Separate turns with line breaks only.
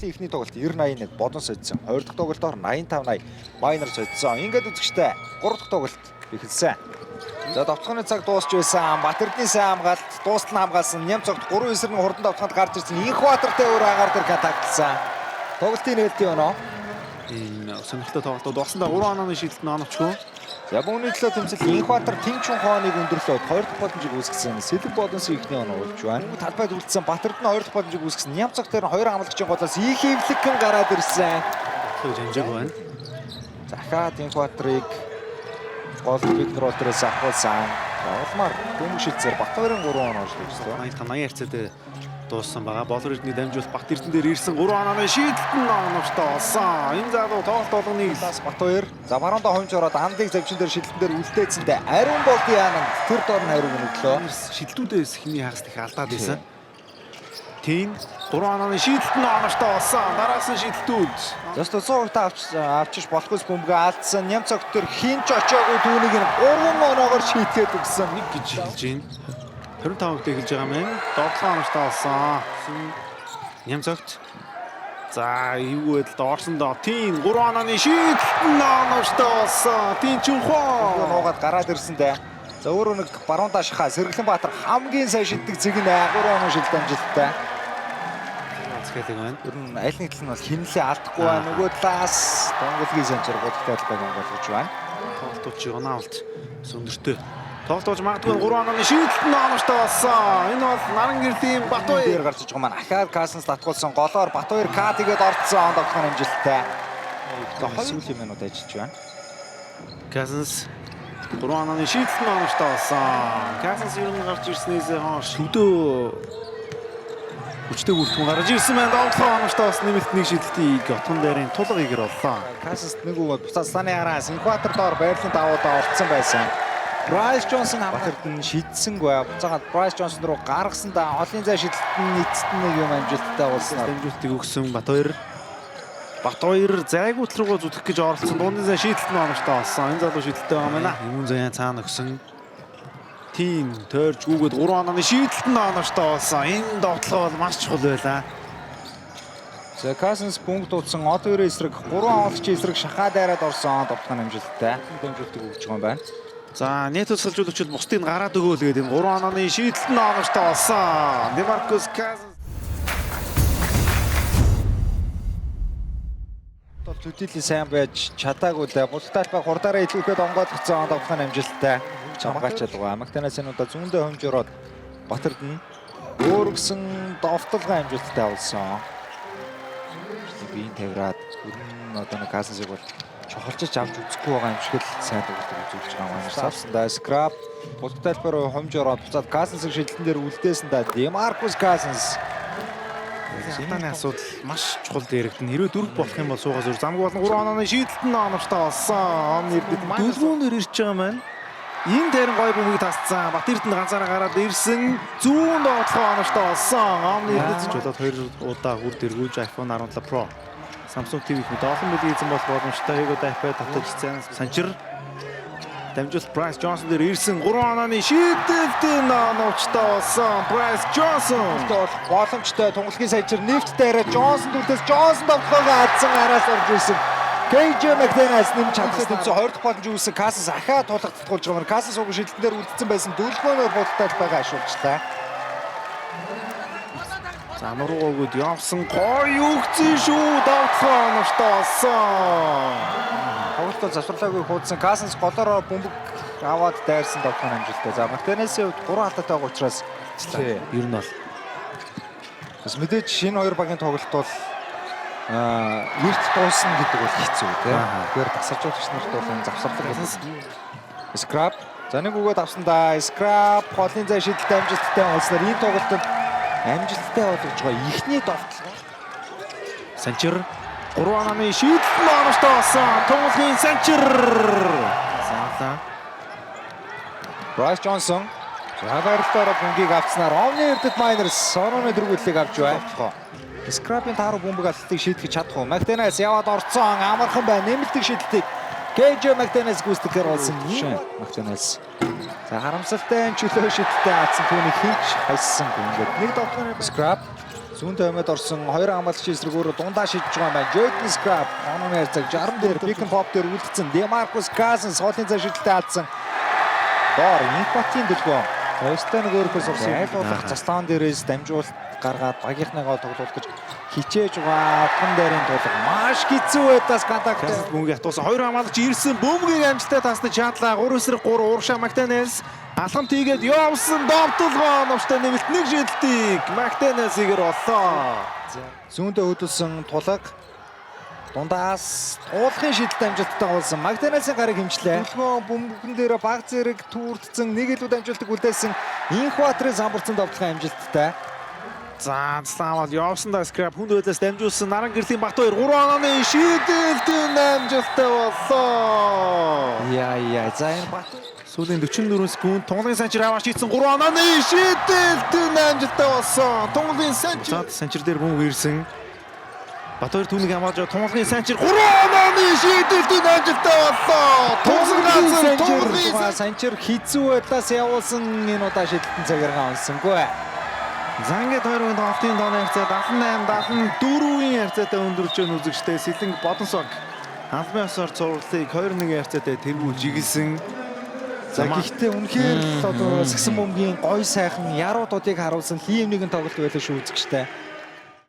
Тунгалын эхний тоглолт 90-81 Бодон содсон. Хоёр дахь тоглолтоор 85-80 Майнер содсон. Ингээд үзэгчтэй гурав дахь тоглолт эхэлсэн. За довтлогын цаг дуусч байсан. Батэрдний сайн хамгаалт, дуустал нь хамгаалсан. Нямцогт 3 эсрэг хурдан довтлогонд гарч ирсэн. Инхбатартай өөр агаар дээр контактлсан. Тоглолтын нээлтийн оноо.
Энэ сонирхолтой тоглолтууд болсон да 3 онооны шийдэлт нь оновчгүй.
За бүүний төлөө тэмцэл Инхбатар Тэнчүн хооныг өндөрлөөд хоёр дахь боломжийг үүсгэсэн. Сэлэг Бодонсын эхний оноо болж байна. Талбайд үлдсэн Батэрд нь хоёр дахь боломжийг үүсгэсэн. Нямцог дээр нь хоёр хамгаалагчийн голоос их эвлэгхэн гараад ирсэн.
Тоглох амжаагүй байна.
Захаад Инхбатрыг гол бид нар бол дээрээс авахулсан. Улмаар бөмбөг шилжсээр Батбарын 3 оноо олж өгсөн.
85 80 харьцаатай дууссан байгаа. Болор Эрдэнэ дамжуулт Бат Эрдэнэ дээр ирсэн 3 онооны шийдэлт нь оновчтой болсон. Энэ залуу тоглолт болгоныг
Талаас Батбаяр за баруундаа хомж ороод андыг завчин дээр шилтэн дээр үлдээсэндээ ариун болд яананд тэр дор нь хариу өглөө.
Шилдүүдээс хиний хагас их алдаад байсан. Тийм 3 онооны шийдэлт нь оновчтой болсон. Дараалсан шийдэлтүүд.
Зөстө 100% авчиж болохгүй бөмбөгөө алдсан. Нямцогт төр хинч очоогүй түүнийг нь 3 оноогоор шийтгээд өгсөн.
Нэг гэж хэлж байна. 25-д эхэлж байгаа юм. Довтлогоо оновчтой болсон. Нямцогт. За эвгүй байдалд орсон доо. Тийм 3 онооны шийдэлт нь оновчтой болсон. Тийм Чүнхоо.
Нуугаад гараад ирсэн дээ. За өөрөө нэг баруун дашхаа Сэргэлэн Баатар хамгийн сайн шиддэг зэг нь 3 оноо шилд амжилттай.
Захиалга байна.
Ер нь аль нэг тал нь бол хинлээ алдахгүй байна. Нөгөө талаас Монголгийн санчир гудалтай талбайг онгойлгож байна.
Тоглолтууд чи онаалт өндөртэй. Тоглолт болж магадгүй 3 онооны шийдэлт нь оновчтой болсон. Энэ бол наран гэрлийн Батбаяр
дээр гарч иж байгаа маань ахаад Касанс татгуулсан голоор Батбаяр К тэгээд орцсон тоглох нь амжилттай. За сүүлийн минут ажиллаж байна.
Касанс 3 онооны шийдэлт нь оновчтой болсон. Касанс ер нь гарч ирснээс хойш хөдөө хүчтэй бүртгэн гарч ирсэн байна. Тоглолт оновчтой болсон нэмэлт нэг шийдэлтийг отгон дээрийн тулга игэр боллоо.
Касанс нэг үгээд буцаад Саны араас Инхбатар доор байрлалын давуудаа орцсон байсан. Брайс Джонсон Батэрд нь шидсэнгүй. Буцаагаад Брайс Джонсон руу гаргасан да олон зай шидэлт нь эцэст нь нэг юм амжилттай болсон.
Дамжуултыг өгсөн Батбаяр. Батбаяр зайгүй тал руугаа зүтгэх гэж оролцсон. Дундын зай шийдэлт нь оновчтой болсон. Энэ залуу шийдэлтэй байгаа юм байна. Юмн заяа цаана өгсөн. Тийм тойрж гүгээд 3 онооны шийдэлт нь оновчтой болсон. Энэ довтлогоо бол маш чухал байлаа.
За Касанс бөмбөг дуудсан од хоёрын эсрэг 3 онолчийн эсрэг шахаа дайраад орсон довтлох нь амжилттай. Дамжуултыг өгч байгаа юм байна.
За нийт тусгалжуулагчид бусдыг нь гараад өгөөл гэдэг энэ 3 онооны шийдэлт нь оновчтой болсон. Демаркус Казенс
Бол төдийлөн сайн байж чадаагүй лээ. Бус талбай хурдаараа илүүхэд онгойлгоцсон довтлох нь амжилттай. Чамгаач чадгаа. Мактанаас энэ удаа зүүндээ хомж ороод Батэрд нь өөргсөн довтлогоо амжилттай болсон. Биеийн тавираад ер нь одоо нэг Касансыг бол чухалчиж авч үзэхгүй байгаа юм шиг л сайн тоглолт үзүүлж байгаа юм байна. Савсан да скраб бус талбай руу хомж ороод буцаад Касансыг шилдэлтэн дээр үлдээсэн да. Демаркус Касанс
Хатааны асуудал маш чухал дээрэгдэн. Хэрвээ дөрөв болох юм бол суугаас өөр замгүй болно. 3 онооны шийдэлт нь оновчтой болсон. Он эрдэд дөлгөөнөр ирж байгаа маань. Энэ дээрэн гой бөмбөгийг тасцсан. Бат Эрдэнэ ганцаараа гараад ирсэн. Зүүн довтлогоо оновчтой болсон. Он эрдэд болоод хоёр удаа үр дэргүүлж iPhone 17 Pro Samsung TV их мэт олон бүлгийн эзэн болох боломжтой. Хэгүүд iPad татаж цан санчир дамжуулт Bryce Johnson дээр ирсэн 3 онооны шийдэлт нь оновчтой болсон. Bryce Johnson
бол боломжтой тунгалгийн сайжир нефт дээрээ Джонсон дүлээс Джонсон довтлогоо алдсан араас орж ирсэн. KJ McDaniels нэмж чадсан тэмцээн хоёр дахь боломж үүссэн. Касас ахаа тулгагдтуулж байгаа юм. Касас уг шилдэлтэн дээр үлдсэн байсан. Дөлгөөнөөр буудалтай байгаа ашуулчлаа.
За нуруугууд явсан гоё үгцэн шүү. Довтлогоо оновчтой болсон.
Тоглолт бол завсарлаагүй хуудсан. Касас голоороо бөмбөг аваад дайрсан довтлогоо амжилттай. За McDaniels-ийн хувьд 3 алдаатай байгаа учраас
Ер нь бол
бас мэдээж шинэ хоёр багийн тоглолт бол эрт дуусна гэдэг бол хэцүү тийм. Тэгэхээр тасаржуулагч нарт бол энэ завсарлага болсон. Скраб за нэг өгөөд авсан да. Скраб голын зай шидэлтэй амжилттай болсноор энэ тоглолтод амжилттай болгож байгаа эхний довтлогоо
Санчир 3 онооны шийдэлт нь оновчтой болсон. Тунгалгийн Санчир. Заалаа.
Брайс Джонсон за байралтаараа бөмбөгийг авцсанаар Omni Erdet Miners онооны дөрвөлийг авч байна. Скрабын тааруу бөмбөг алдалтыг шийдэх чадах уу? McDaniels яваад орцсон. Амархан байна. Нэмэлтийг шийдэлтийг KJ McDaniels гүйцэтгэхээр болсон. McDaniels. За харамсалтай чөлөө шидэлтэй алдсан түүнийг хинч хайссангүй. Ингээд нэг довтлогын Scrap Зүүн тоймод орсон хоёр хамгаалагчийн эсрэг өөрөө дундаа шидэж байгаа юм байна. Jordan Scrap онооны харьцааг 60 дээр pick and pop дээр үлдсэн. DeMarcus Cousins хоолын цай шидэлтэд алдсан. Доор Инкватын дэлгөө. Өстой нэг өөрөхөө сурсан. Аль болох заслаан дээрээс дамжуулалт гаргаад багийнхныгоо тоглуулах гэж хичээж байгаа. Утган дээрийн тулга маш хэцүү байдаас контакт.
Касс бөмбөгийг хатуусан. Хоёр хамгаалагч ирсэн. Бөмбөгийг амжилттай таснаж чадлаа. 3 эсрэг 3 урагшаа Мактанелс алхамт хийгээд явсан. Довтолгоо оновчтой нэмэлт нэг шидэлтийг Мактанелсигээр оллоо.
Зүүндээ хөдөлсөн тулга дундаас туулахын шидэлт амжилттай болсон. Магдалинын гарыг хэмжлээ. Төлгөө бөмбөгөн дээр баг зэрэг түүрдсэн, нэг илүү дамжуулдаг үлдээсэн Инх Баатрын самбарцсан довтлогын амжилттай.
За, Славал явсандаа скрап хүнд байдлаас дамжуулсан. Наран гэрлийн Бат хоёр 3 онооны шидэлт нь амжилттай боллоо.
Яа яа. За, энэ Бат
Сүүлийн 44 секунд Тунгалын Санчир аваач хийсэн, 3 онооны шидэлт нь амжилттай болсон. Тунгалын Санчир. За, Санчир дээр бөмбөг ирсэн. Бат хоёр түүнийг хамгаалж байгаа. Тунгалын Санчир 3 онооны шидэлт нь амжилттай боллоо. Тунгалын Санчир,
Тунгалын Санчир хэцүү байдлаас явуулсан энэ удаа шидэлтэн цагаараа онсонгүй.
За, ингээд хоёр хүн тоглолтын тооны харьцаа 78 74-ийн харьцаатай өндөрч байгаа үзэгчтэй. Сэлэнг Бодонсог албан ёсоор цувралыг 2-1 харьцаатай тэргүүлж игэлсэн.
За, гэхдээ үнэхээр л одоо сагсан бөмбөгийн гой сайхан яруу дуудыг харуулсан хийм нэгэн тоглолт байлаа шүү, үзэгчтэй.